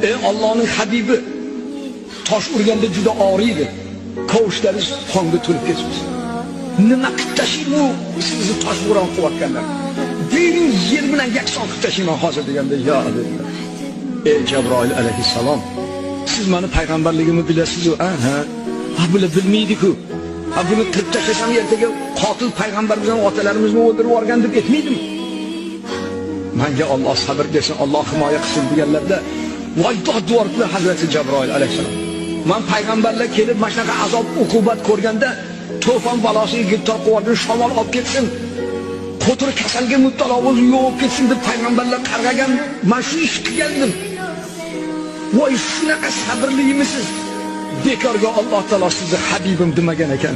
Ey Allohning habibi, tosh urganda juda og'riydi. Kovushlaringiz qonga to'lib ketibdi. Nima qilib tashlayman u sizni tosh bo'ron qilayotganlar? Buying yer bilan yakson qilib tashlayman hozir deganda, yo dedilar. Ey Jabroil alayhissalom, siz meni payg'ambarligimni bilasiz-ku, ha? Ha, bular bilmaydi-ku. Ha, buni qirib tashlasam ertaga qotil payg'ambar bizning otalarimizni o'ldirib yuborgan deb aytmaydimi? Menga Alloh sabr bersin, Alloh himoya qilsin deganlarda, voy dod devordilar Hazrati Jabroil alayhissalom. Men payg'ambarlar kelib mana shunaqa azob uqubat ko'rganda to'fon balosiga giribtor qilib yubordi, shamol olib ketsin, qo'tir kasalga mubtalo bo'lib yo'q ketsin deb payg'ambarlar qarg'agan, men shu ish qilgandim. Voy shunaqa sabrlimisiz? Bekorga Alloh taolo sizni habibim demagan ekan.